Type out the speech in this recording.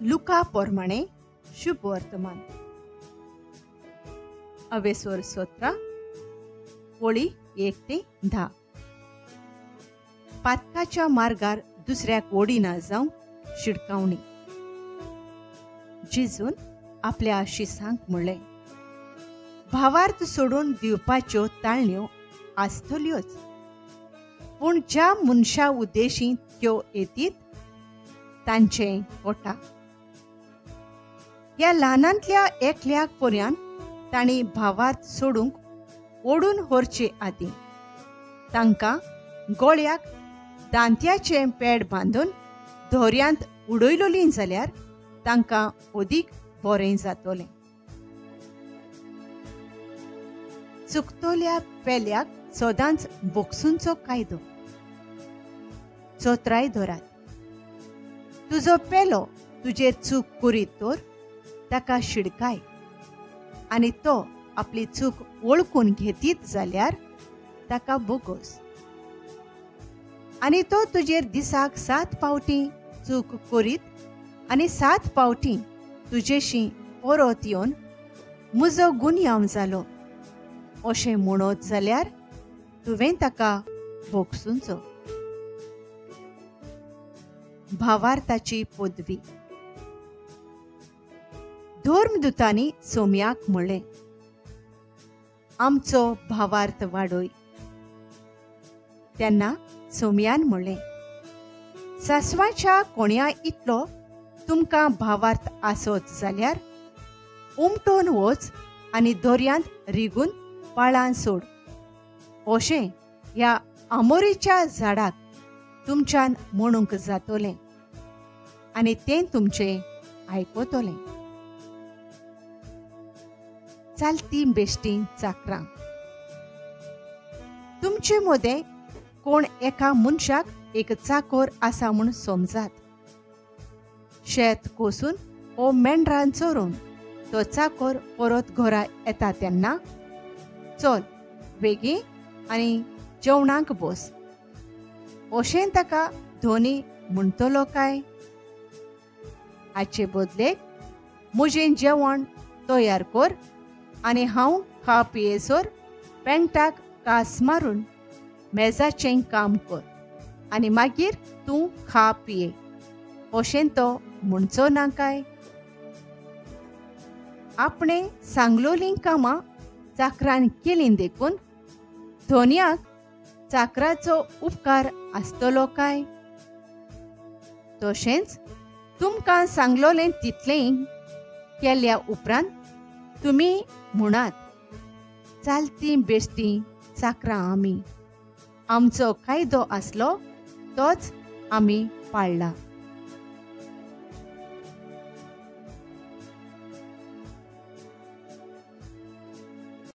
लुका पोरमाणे शुभ वर्तमान अवेसोर 17 ओळी 1 ते 10. पातकाच्या मार्गार दुसऱ्याक ओडिना जावंक शिडकावणी. जेजून आपल्या शिसांक म्हणलें, भावार्थ सोडून दिवपाच्यो ताळण्यो आसतल्योच, पूण ज्या मनशा उद्देशी त्यो येतीत तांचें कोटा. ह्या ल्हानांतल्या एकल्याक पर्यान तांणी भावार्थ सोडूंक ओडून व्हरचे आदीं तांकां गोळ्याक दांत्याचें पेड बांदून धोऱ्यांत उडयलोलीं जाल्यार तांकां अदीक बरें जातलें. चुकतल्या पेल्याक सदांच बोक्सुंचो कायदो. चोत्राय धरात, तुजो पेलो तुजेर चूक करीत तर ताका शिडकाय आनी तो आपली चूक वळखून घेतीत जाल्यार ताका बोगोस. आनी तो तुजेर दिसाक 7 फावटी चूक करीत आनी 7 फावटी तुजेशी परत येवन म्हजो गुन्यांव जालो अशें म्हणत जाल्यार तुवें ताका भोगसुंचो. भावार्थाची पदवी. धर्मदूतांनी सोम्याक म्हणलें, आमचो भावार्थ वाडय. तेन्ना सोम्यान म्हणलें, सासवाच्या कोण्या इतलो तुमकां भावार्थ आसत जाल्यार उमटोन वच आनी दर्यांत रिगून पाळां सोड, अशें ह्या आमोरीच्या झाडाक तुमच्यान म्हणूंक जातलें आनी तें तुमचें आयकतलें. चालती बेश्टी चाकरां. तुमचे मदें कोण एका मनशाक एक चाकोर आसा म्हूण समजात. शेत कोसून ओ मेंढरान चोरून तो चाकोर परत घरा येता तेन्ना चल बेगीन आनी जेवणाक बस अशें ताका धोनी म्हणटलो काय? हाचे बदलेक म्हजें जेवण तयार कर आनी हांव खा पियेसर पेंटाक कास मारून मेजाचें काम कर आनी मागीर तूं खा पिये अशें तो म्हणचो ना काय? आपणें सांगलोलीं कामां चाकरान केलीं देखून धोनयाक चाकराचो उपकार आसतलो काय? तशेंच तुमकां सांगलोलें तितलेंय केल्या उपरांत तुमी म्हणात, चालती बेश्टी चाकरां आमी, आमचो कायदो आसलो तोच आमी पाळ्ळा.